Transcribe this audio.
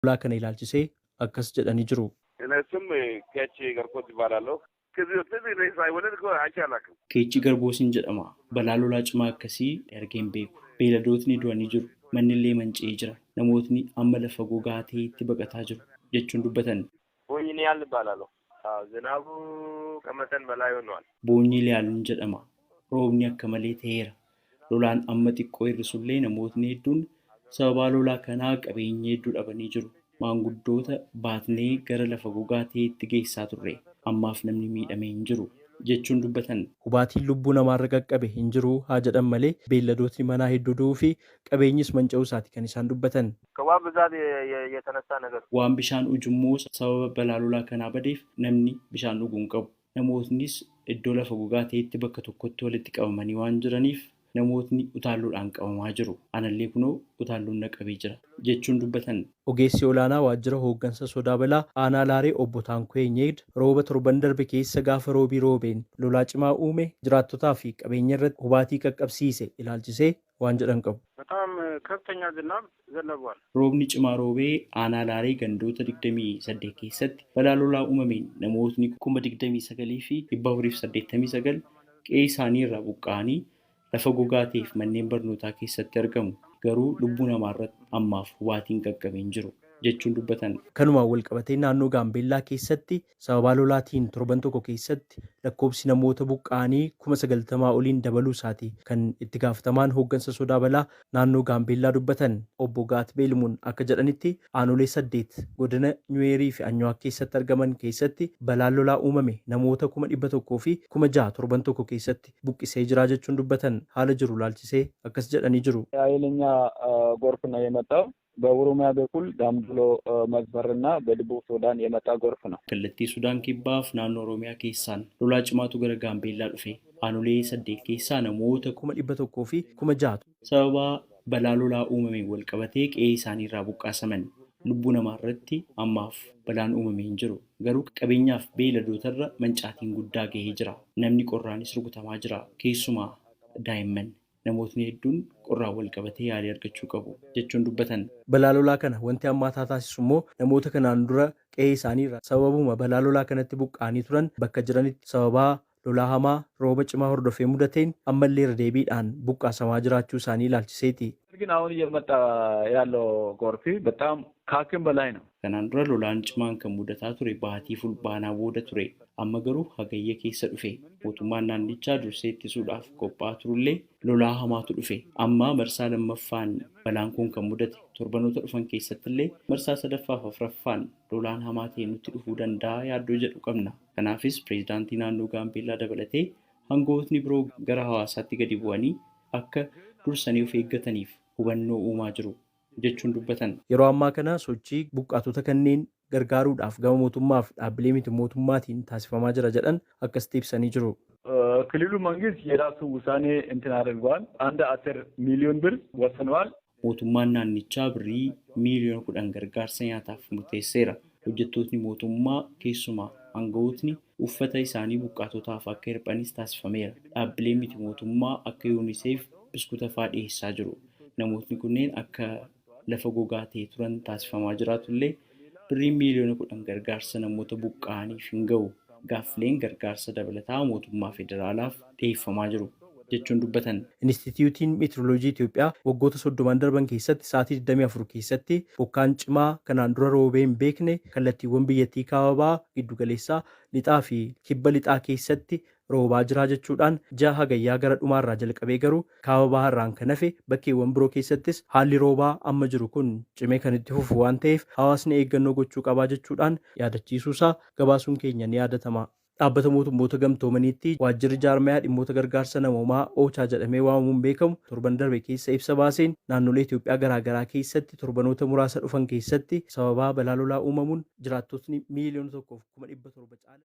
Lolaa kana ilaalchisee akkas jedhanii jiru. Keechii Garboosiin jedhama. Balaa lolaa cimaa akkasii argee hin beeku. Beeyladootni du'anii jiru. Manni illee manca'ee jira. Namootni amma lafa gogaa ta'etti baqataa jiru jechuun dubbatan. Boonyii Liyaaluun jedhama. Roobni akka malee ta'eera. Lolaan amma xiqqoo hir'isullee namootni hedduun sababaa lolaa kanaa qabeenya hedduu dhabanii jiru. Maanguddoota baatnee gara lafa gogaa ta'etti geessaa turre. Ammaaf namni miidhame hin jiru jechuun dubbatan. Hubaatiin lubbuu namaarra qaqqabe hin jiru haa jedhan malee beeyladootni manaa hedduu du'uu fi qabeenyis manca'uu isaati kan isaan dubbatan. Waan bishaan ujummoo sababa balaa lolaa kanaa badeef namni bishaan dhuguu hin qabu. Namootnis iddoo lafa gogaa ta'etti bakka tokkotti walitti qabamanii waan jiraniif namootni utaalloodhaan qabamaa jiru. Anallee kunoo utaalloon na qabee jira jechuun dubbatan. Ogeessi olaanaa waajjira hooggansa sodaa balaa aanaa Laaree obbo Taankoo Nyeegd rooba torban darbe keessa gaafa roobii roobeen lolaa cimaa uume jiraattotaa fi qabeenya irratti hubaatii qaqqabsiise ilaalchisee waan jedhan qabu. በጣም ከፍተኛ ዝናብ ዘንቧል። Roobni cimaa roobee aanaa Laaree gandoota 28 keessatti balaa lolaa uumameen namootni 29,489 qe'ee isaanii irraa buqqa'anii lafa gogaa ta'eef manneen barnootaa keessatti argamu. Garuu lubbuu namaa irratti ammaaf hubaatiin qaqqabee hin jiru jechuun dubbatan. Kanumaan wal qabatee naannoo Gaambeellaa keessatti sababaa lolaatiin torban tokko keessatti lakkoobsi namoota buqqa'anii 90,000 oliin dabaluu isaati kan itti gaafatamaan hooggansa sodaa balaa naannoo Gaambeellaa dubbatan. Obbo Gaat Beelmuun akka jedhanitti aanolee 8 godina Nyuweerii fi Anyuwaak keessatti argaman keessatti balaan lolaa uumame namoota 106,000 torban tokko keessatti buqqisee jira jechuun dubbatan. Haala jiru laalchisee akkas jedhanii jiru. ኃይለኛ ጎርፍ ነው የመጣው። በኦሮሚያ በኩል ዳምብሎ መስመርና በደቡብ ሱዳን የመጣ ጎርፍ ነው። Kallattii Sudaan Kibbaaf naannoo Oromiyaa keessaan lolaa cimaatu gara Gaambeellaa dhufe. Aanolee 8 keessaa namoota 106,000 sababa balaa lolaa uumameen wal qabatee qe'ee isaanii irraa buqqaasaman. Lubbuu namaa irratti ammaaf balaan uumame hin jiru. Garuu qabeenyaaf beeyladootarra mancaatiin guddaa gahee jira. Namni qorraanis rukutamaa jira. Keessumaa daa'imman. Namootni hedduun qorraan wal qabatee yaalii argachuu qabu jechuun dubbatan. Balaa lolaa kana wanti hammaataa taasisu immoo namoota kanaan dura qe'ee isaanii irraa sababuma balaa lolaa kanatti buqqa'anii turan bakka jiranitti sababaa lolaa hamaa rooba cimaa hordofee mudateen ammallee irra deebiidhaan buqqaasamaa jiraachuu isaanii ilaalchiseeti. ግን አሁን እየመጣ ያለው ጎርፍ በጣም ከአቅም በላይ ነው። Kanaan dura lolaan cimaan kan mudataa ture baatii fulbaanaa booda ture. Amma garuu hagayya keessa dhufe. Mootummaan naannichaa dursee ittisuudhaaf qophaa'aa turullee lolaa hamaatu dhufe. Amma marsaa lammaffaan balaan kun kan mudate torbanoota dhufan keessattillee marsaa sadaffaaf afuraffaan lolaan hamaa ta'e nutti dhufuu danda'a yaaddoo jedhu qabna. Kanaafis pireezidaantii naannoo Gaambeellaa dabalatee hangootni biroo gara hawaasaatti gadi bu'anii akka dursanii of eeggataniif hubannoo uumaa jiru jechuun dubbatan. Yeroo ammaa kana sochii buqqaatota kanneen gargaaruudhaaf gama mootummaaf dhaabbilee miti mootummaatiin taasifamaa jira jedhan akkasitti ibsanii jiru. ክልሉ መንግስት የራሱ ውሳኔ እንትን አድርጓል። አንድ አስር ሚሊዮን ብር ወስኗል። Mootummaan naannichaa birrii miiliyoona 10 gargaarsa nyaataaf murteesseera. Hojjettootni mootummaa keessumaa aangawootni uffata isaanii buqqaatotaaf akka hirphanis taasifameera. Dhaabbileen miti mootummaa akka UNICEF biskuuta fa'aa dhiyeessaa jiru. Namootni kunneen akka lafa gogaa ta'e turan taasifamaa jiraatullee birriin miiliyoona 10 gargaarsa namoota buqqa'aniif hin ga'u. Gaaffileen gargaarsa dabalataa mootummaa federaalaaf dhiyeeffamaa jiru jechuun dubbatan. Inistituutiin Meetirooloojii Itoophiyaa waggoota 30n darban keessatti sa'aatii 24 keessatti bokkaan cimaa kanaan dura roobee hin beekne kallattiiwwan biyyattii kaaba bahaa, giddugaleessaa, lixaa fi kibba lixaa keessatti roobaa jira jechuudhaan ji'a hagayyaa gara dhumaarraa jalqabee garuu kaaba bahaarraan kan hafe bakkeewwan biroo keessattis haalli roobaa amma jiru kun cimee kan itti fufu waan ta'eef hawaasni eeggannoo gochuu qabaa jechuudhaan yaadachiisuusaa gabaasuun keenya ni yaadatama. Dhaabbata mootummoota gamtoomaniitti waajjirri jaarmayaa dhimmoota gargaarsa namoomaa OCHA jedhamee waamamuun beekamu torban darbe keessa ibsa baaseen naannolee Itoophiyaa garaagaraa keessatti torbanoota muraasa dhufan keessatti sababaa balaa lolaa uumamuun jiraattotni 1,700,000 caala.